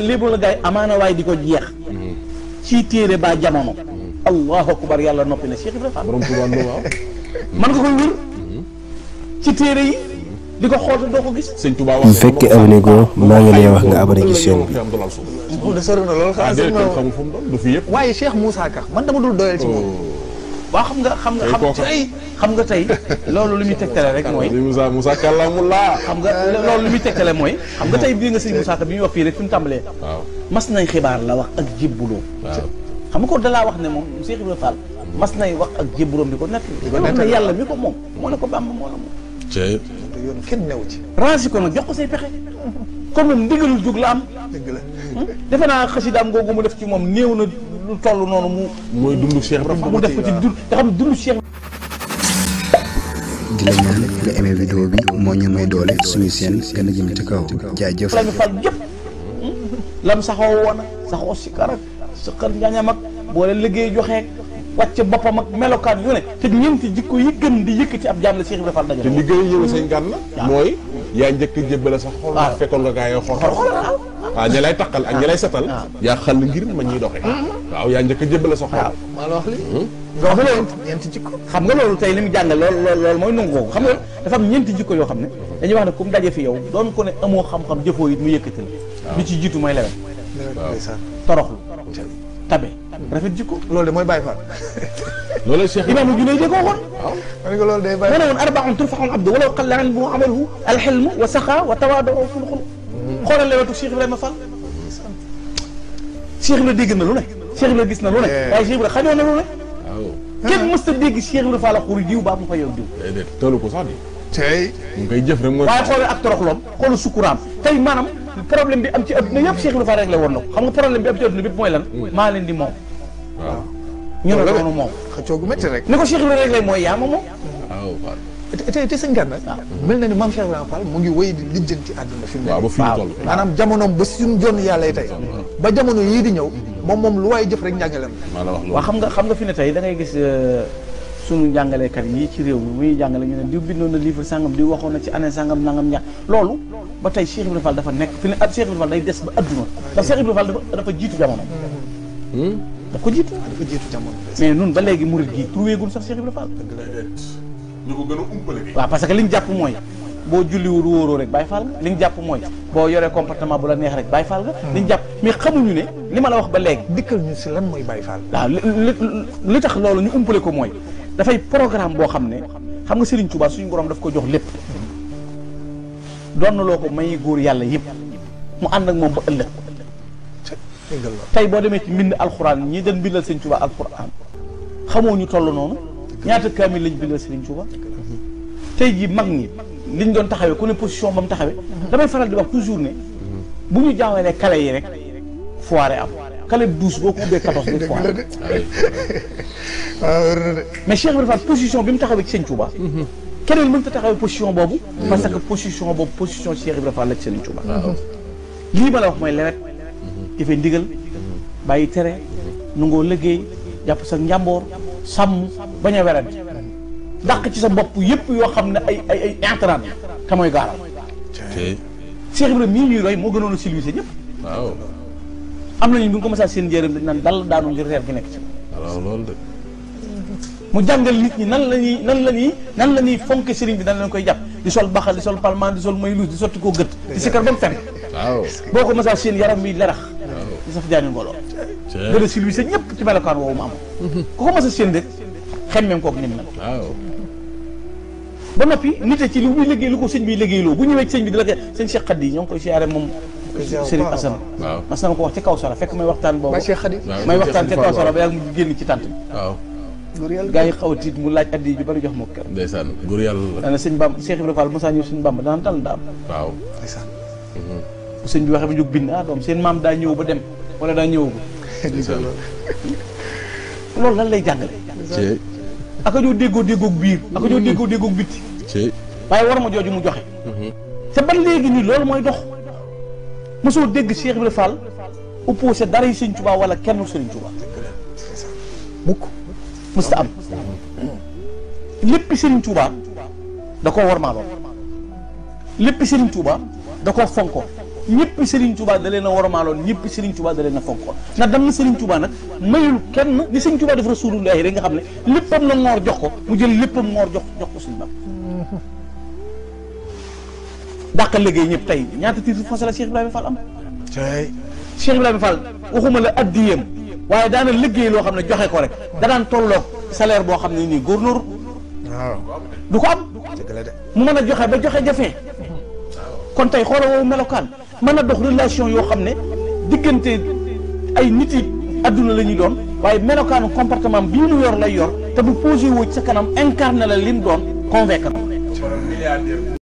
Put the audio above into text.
léegi la gars yi amaana waaye di ko jeex ci téere ba jamono allahu akbar yàlla noppi na Cheikh Ibra Fall borom Tuubaa waaw man nga koy wër ci téere yi di ko xool doo ko gis sëñ Tuubaa bu fekkee abonné go maa ngi lay wax nga abonné ci chaîne bi. moom de sori na loolu xanaa sëñ ma xamul fu mu doon du fi yëpp waaye Cheikh Moussa Ka man dama dul doyal ci moom waaw xam nga tey loolu lu muy tegtale rek mooy Moussa Kalamullah xam nga loolu lu muy tegtale mooy xam nga tey bii nga sëñ Moussa Ka bi ñuy wax fii rek fi mu tàmbalee waaw mas nañ xibaar la wax ak jébbuloo xam nga ko dalaa wax ne moom Cheikh Ibrahima Fall mas nay wax ak jébbuloom di ko nett wax ne yàlla mi ko moom moo ne ko Bàmba moo la moom yoon kenn new ci rangi ko nag jox ko say pexe comme moom ndigalul jóg la am dëgg la defe naa xasidaam googu mu def ci moom néew na lu toll noonu mu mooy dundu Cheikh Ibrahima mu def ko ci dund nga xam ne dundu Cheikh di la ñaan nga aimé vidéo bi moo ñu may doole suñu seen gën a jëm ci kaw jaajëf. Ibrahima Fall gépp lam saxoo woon saxoo si karak saqal njaañam ak boo leen liggéey joxeek wàcc boppam ak melokaan yu ne te ñeenti jikko yi gën di yëkkati ab jaam la Cheikh Ibrahima Fall dajale te li gën a yëngu sëñ Gana mooy yaa njëkk a jébbale sa xol ndax fekkoon nga gaa yoo xol waaw ñi lay taqal ak ñi lay setal yaa xal ngir ma ñuy doxee waaw yaa njëkk a jébbale sa xol maa la wax li nga wax loolu ñeenti jikko xam nga loolu tey li mu jàngal loolu mooy nangu ko xam nga dafa am ñeenti jikko yoo xam ne dañuy wax ne ku mu daje fi yow doon ko ne amoo xam-xam jëfoo it mu yëkkati la bi ci jiitu mooy lewen toroxlu tabe rafet jikko loolu de mooy Baye Fall loolu Cheikh imaamu Junayd de ko waxoon waaw ma ne ko loolu day Baye ma ne woon arbaun turfaxul abdu walaw qalla ilmuhu amaluhu alxilmu wa saxa wa tawaadu fil xuluq xoolal lewetu Cheikh Ibrahima Fall Cheikh Ibrahima dégg na lu ne Cheikh Ibrahima gis na lu ne waaye Cheikh Ibrahima xañoo na lu ne kenn mës ta dégg Cheikh Ibrahima Fall xuri diw baa mu fa yow diw déedéet tëlu ko sax di tey mu koy jëf rek mooy waaye xoolal ak toroxloom xoolal sukuraam tey maanaam problème bi am ci adduna yëpp Cheikh Ibrahima Fall réglé woon na ko xam nga problème bi am ci adduna bi mooy lan maa leen di moom waaw ñu ne doonu moom xëccoo gu métti rek ni ko Cheikh Ibrahima réglé mooy yaa ma moom waaw te sëñ Gana mel na ni maam Cheikh Ibrahima Fall mu ngi wéy di lijjanti àdduna fi mu waaw ba fi mu toll maanaam jamonoom ba suñu jonn yàlla tey ba jamono yii di ñëw moom lu waay jëf rek njàngalem maa la wax loolu waaw xam nga fi ne tey da ngay gis sunu njàngalekat yi ci réew mi muy jàngale ñu ne diw bindoon na livre sangam diw waxoon na ci année sangam nangam ñax loolu ba tey Cheikh Ibrahima Fall dafa nekk fi ne Cheikh Ibrahima Fall day des ba adduna ndax Cheikh Ibrahima Fall dafa jiitu jamono daf ko jiitu jamono mais nun ba léegi murid gi trouvé gul sax Cheikh Ibrahima Fall ñu ko gën a umpale bi waaw parce que li ñu jàpp mooy boo julliwul wóoroo rek Baye Fall nga li ñu jàpp mooy boo yoree comportement bu la neex rek Baye Fall nga li ñu jàpp mais xamuñu ne li ma la wax ba léegi dikkal ñu si lan mooy Baye Fall waaw li tax loolu ñu umpale ko mooy dafay programme boo xam ne xam nga Serigne Touba suñu borom daf ko jox lépp doon na loo ko may góor yàlla yëpp mu ànd ak moom ba ëllëg tey boo demee ci mbind alxuraan ñi doon bindal Serigne Touba alxuraan xamoo ñu toll noonu ñaata kaamil lañ bindal Serigne Touba tey jii mag ñi liñ doon taxawee ku ne position ba mu taxawee damay faral di wax toujours ne bu ñu jaawalee kale yi rek foire am kale 12 boo ko ubbee 14 bi foire mais Cheikh Ibrahima Fall position bi mu taxawee ci Serigne Touba keneen mënut a taxawee position boobu parce que position boobu position Cheikh Ibrahima Fall la ci Serigne Touba lii ma la wax mooy lewet jëfe ndigal bàyyi tere nungoo liggéey jàpp sa njàmboor sàmm bañ a werante dàq ci sa bopp yëpp yoo xam ne ay intérêt te mooy gaaral Cheikh Ibrahima mii ñuy roy moo gënoon a civilisé ñëpp waaw am nañu bu ñu ko mos a seen njëriñ dañ naan dal daanu ngir reer gi nekk ci alors loolu de mu jàngal nit ñi nan la ñuy fonke sëriñ bi nan lañ koy jàpp di sol baxal di sol palmaan di sol maylus di sotti koo gët di sikkar ba mu fen waaw boo ko mos a seen yaram bi lerax di saf jaani ngoloo gën a civilisé ñëpp ci melokaan woowu mu am ku ko mos a seen rek xemmeem kook nim nag waaw ba noppi nite ci lu muy liggéey lu ko sëñ bi liggéeyloo bu ñëwee ci sëñ bi di la ko sëñ Cheikh Khady ñoo ngi koy siyaare moom Serigne Assane waaw mas na ma ko wax ci kaw sara fekk may waxtaan boobu Cheikh Khady may waxtaan ci kaw sara ba yàgg mu génn ci tànt bi waaw gaa yi xaw a tiit mu laaj addi ju bari jox ma ko kër ndeysaan góor yàlla la daana sëñ Bamba Cheikh Ibrahima Fall Moussa ñëw sëñ Bamba daan dal daam waaw bu sëñ bi waxee ba jóg bind doom seen maam daa ñëw ba dem wala daa ñëw loolu lan lay jàngale aka joo déggoo biir aka joo déggoo bitti waaye war ma jooju mu joxe te ban léegi nii loolu mooy dox mosoo dégg Cheikh Ibrahima Fall opposé dara yi Sëñ Touba wala kenn Sëriñ Touba mukk mësta am léppi Sëriñ Touba da koo war maa lool léppi Sëriñ Touba da koo fonko ñëpp Serigne Touba da leen a wormaaloon ñëpp Serigne Touba da leen a fonkoon ndax dam na Serigne Touba nag mayul kenn li Serigne Touba def Rasulullahi rek nga xam ne léppam la ngoor jox ko mu jël léppam ngoor jox ko suñu bam dàqa liggéey ñëpp tey ñaata titre foncier la Cheikh Ibrahima Fall am Cheikh Ibrahima Fall waxuma la addiyam waaye daana liggéey loo xam ne joxe ko rek da daan tolloog salaire boo xam ne nii góornóor waaw du ko am mu mën a joxe ba joxe jafee kon tey xoola woowu melokaan mën a dox relation yoo xam ne diggante ay nit yi adduna la ñuy doon waaye melokaanu comportement bii mu yor lay yor te bu posé woo ci sa kanam incarné la lim doon convaincre